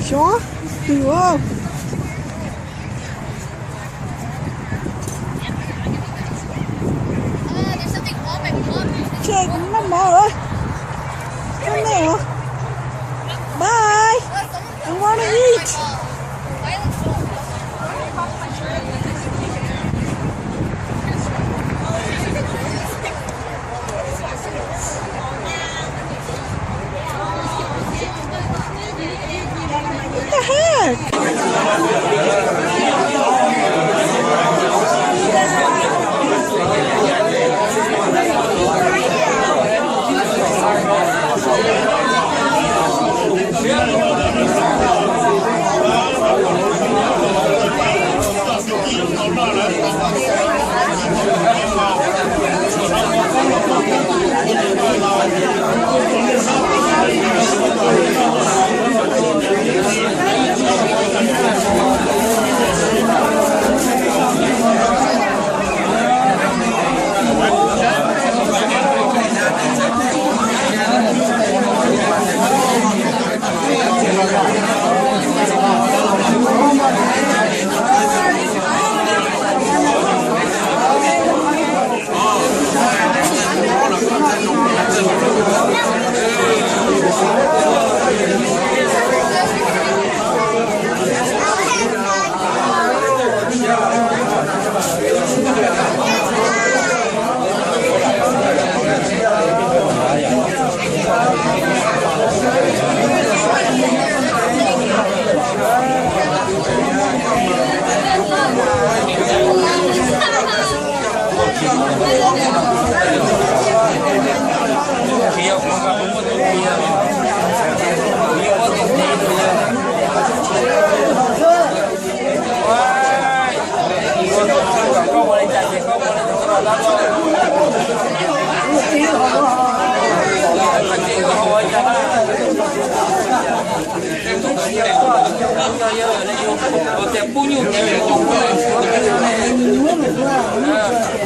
Xyov twg. Tseg kuv noj mov lawm. Noj nej os. Bye. I wanna eat. What the heck?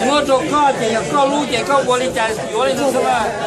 Muab rau koj ces yog koj lub ces koj ua li cas yuav li ntawd xwb mas.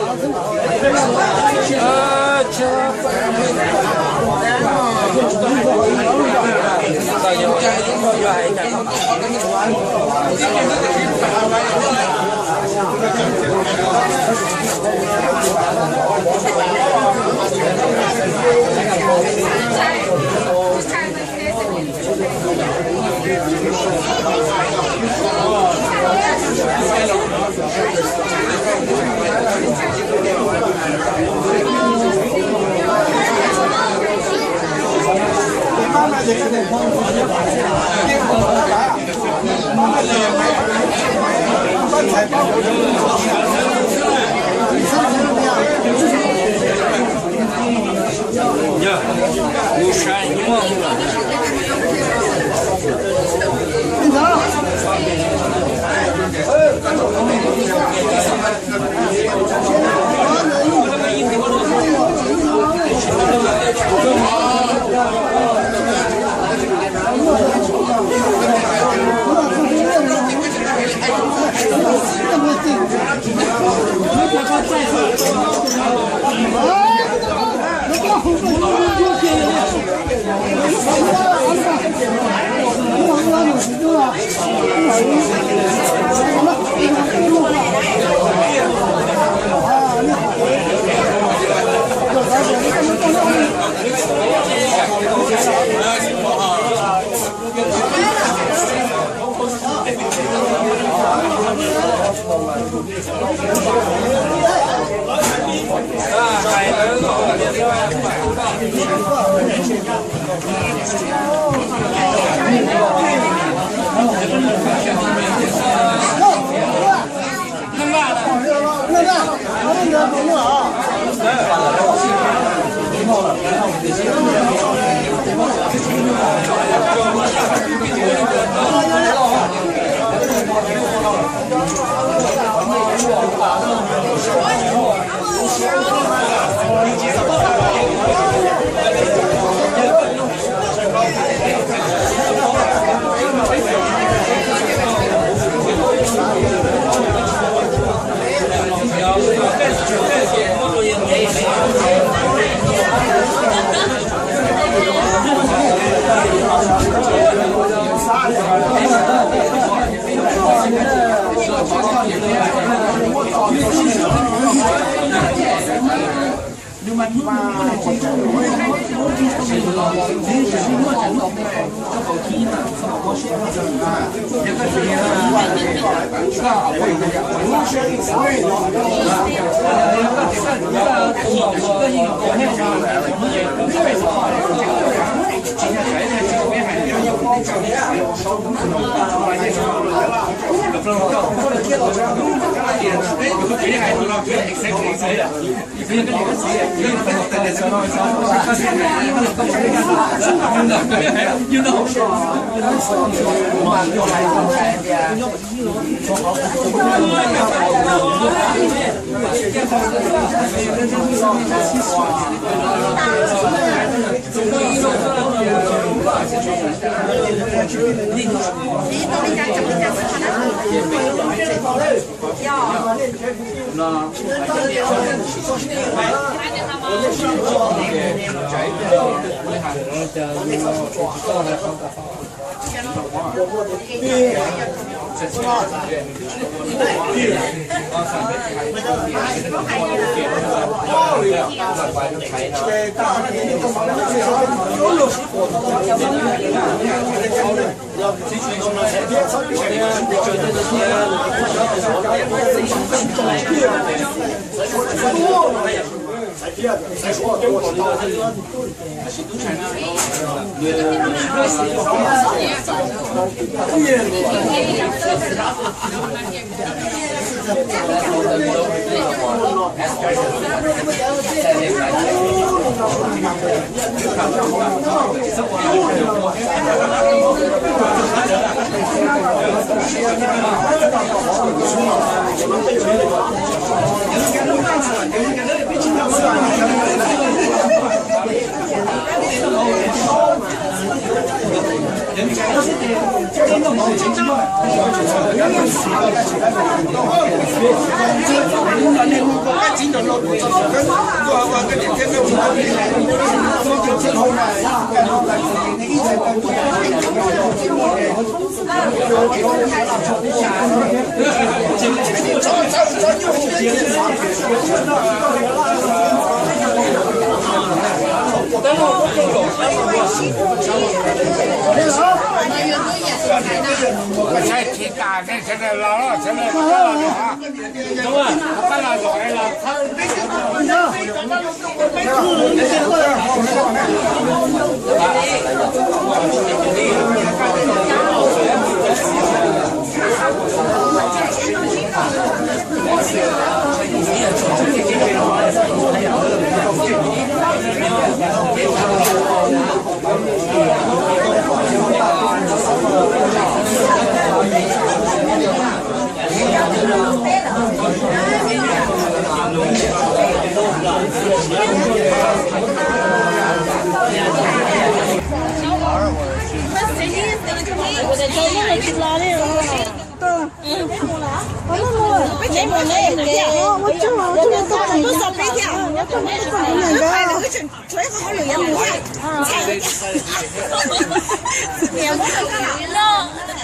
Saib tsis tas, sawv daws los, sawv daws los.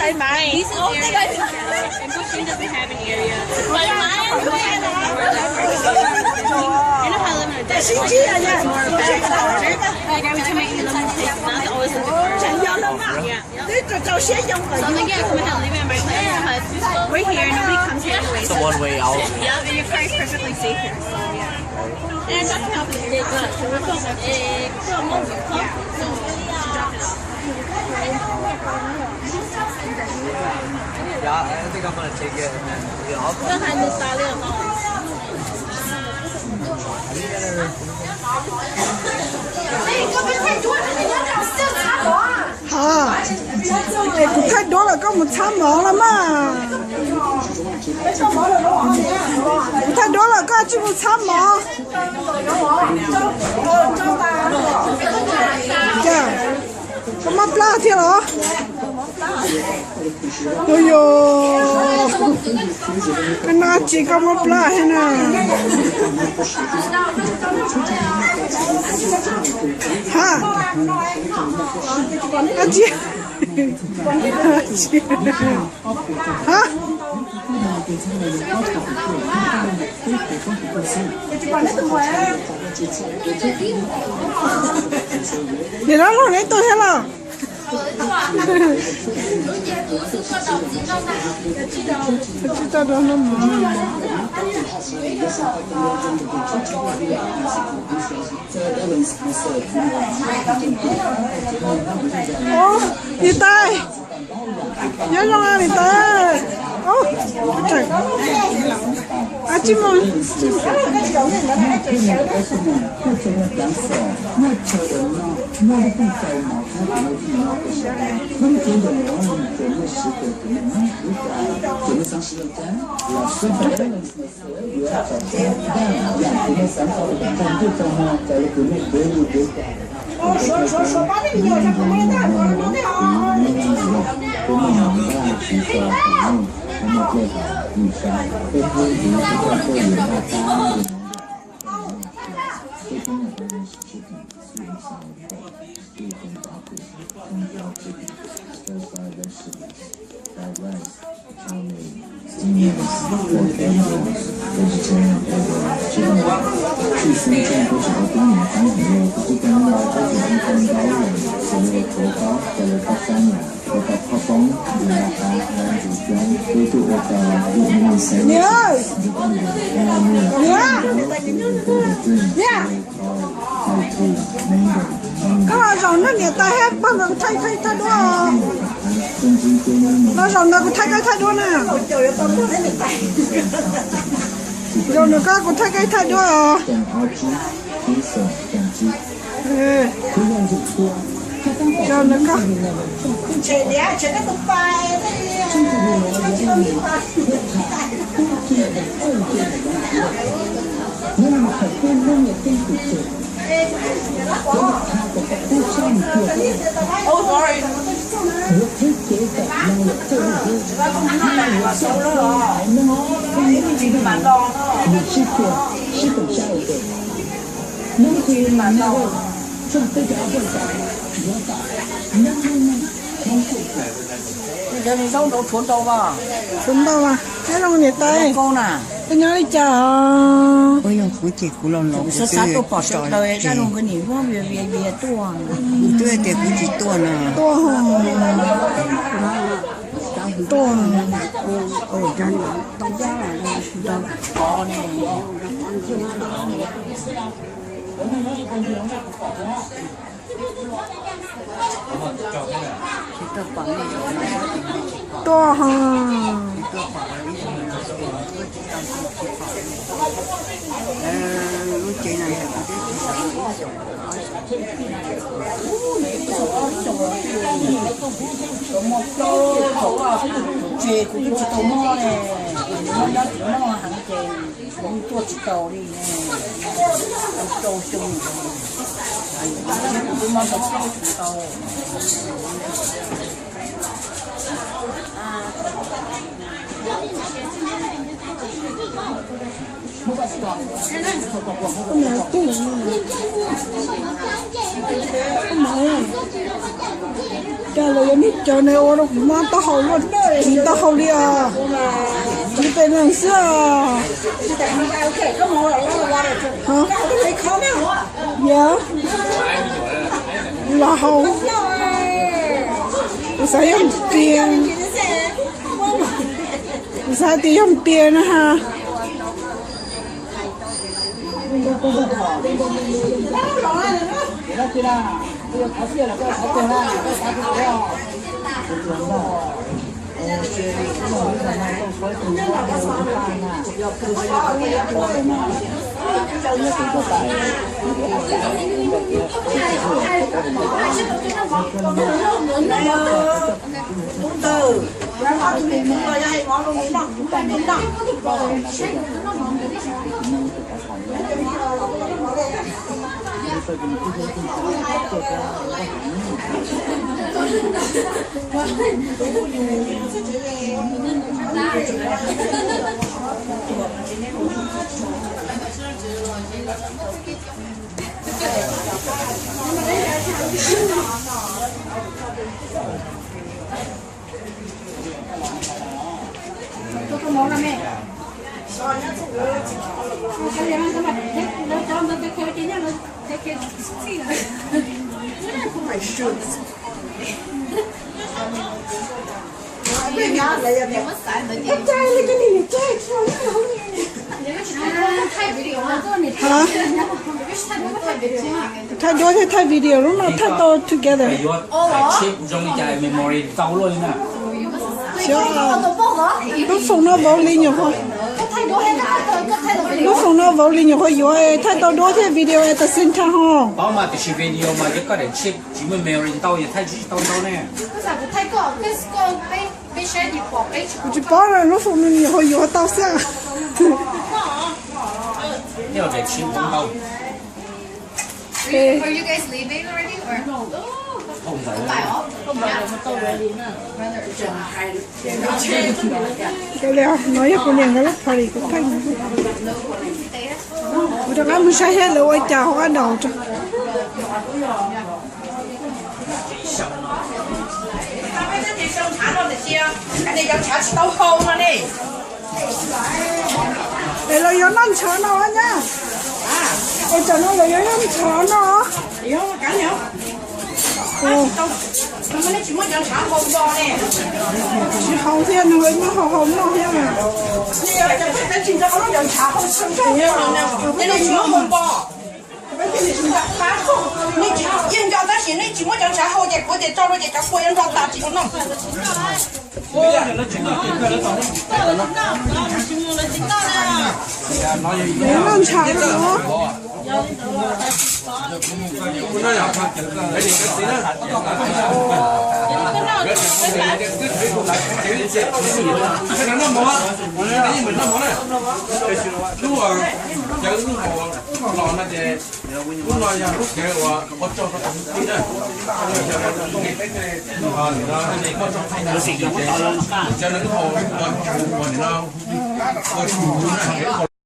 Pay mine. These is area. And Bushing doesn't have an area. Pay mine. You know how I live in a desert. Like, every time I eat a lunch, it's not always in the car. Yeah. So I'm like, yeah, come ahead, leave it at my place. We're here, nobody comes here anyway. It's a one-way out. Yeah, your car is perfectly safe here. So, yeah. And that's how they got to. Yeah. So, drop it off. Yeah, I think I'm gonna take it and then put it up. Ha, es kuv thaij duab lawm koj mus txhab mov los mas. Kuv thaij duab lawm koj tsis mus txhab mov. Cas, koj mob plab thiab los? Ua yog, koj noj dab tsi koj mob plab thiab na? Ha, dab tsi? Ha. Nim no los neb tuaj thiab los? Tsis tau dua no. Ub, niam tais, nyob zoo niam tais. Ub, ab tsi mus. Niam, niam, niam, koj los zaum nrog niam tais thiab pog nkawd kuv thaij thaij thaij duab. Los zaum ntawd kuv thaij thaij thaij duab na. Zaum ntawd koj kuv thaij thaij thaij duab os. Zaum ntawd koj. Tshuav ntau as, nyob zoo niam tais, koj nyob li cas os? Kuv ces kuv los los xav xav tuaj pom sawv daws dab laug nkawd nim muab vias vias vias tuaj. Twb tias kuv tsis tuaj no. Tuaj, tuaj. Tuaj ho. Ces kuv twb tsis tau muab ne, kuv nyob tsis noj heev ces kuv tuaj tsis tau li ne. Rau xyoo, kuv twb muab tau plaub xyoo tau. Cas los yog nej cov ne ua rau kuv mob taub hau luaj, tsis taub hau li os. Tsis pes neeg xwb os. Yog, los hau. Kuv xav yog tiag, kuv xav tias yog tiag na ha. My shoes. Hab? Thaij duab thiab thaij video lub no thaij tau together. Yuav thaij clip zoo li cas memory tau luaj li na. Lub foom no vauv li nyuam qhuav, lub foom no vauv li nyuam qhuav yuav thaij tau duab thiab video at the same time ho. Paub mas tiam sis video mas yog koj daim clip tsis muaj memory ntau yog thaij tsis tau ntau ne. Kuv tsis paub na, lub foom no nyuam qhuav yuav tau xwb. Thiab daim clip ntau. Li no yog kuv niam nkawd lub party kuv pheej, kuv rov qab mus saib thiab lawv ua cas hauv qab daus tso. Es lawv yuav noj ntshav no nyab. Es tam no lawv yuav noj ntshav no. Tsis haus thiab, nws muab haus haus noj thiab mas. Nej tsis, yeej nco tab sis nej tsis muab cov ntshav hau ces kuv tias tso rau ces cov kua yuav nrog tas tsis tau noj. Noj ntshav no. Lub, cov lub hau los no ces lub no yog lub kev uas ua tsaug rau tus tij na. Cov lub hau los tsuv uas nim no ua tsuv na.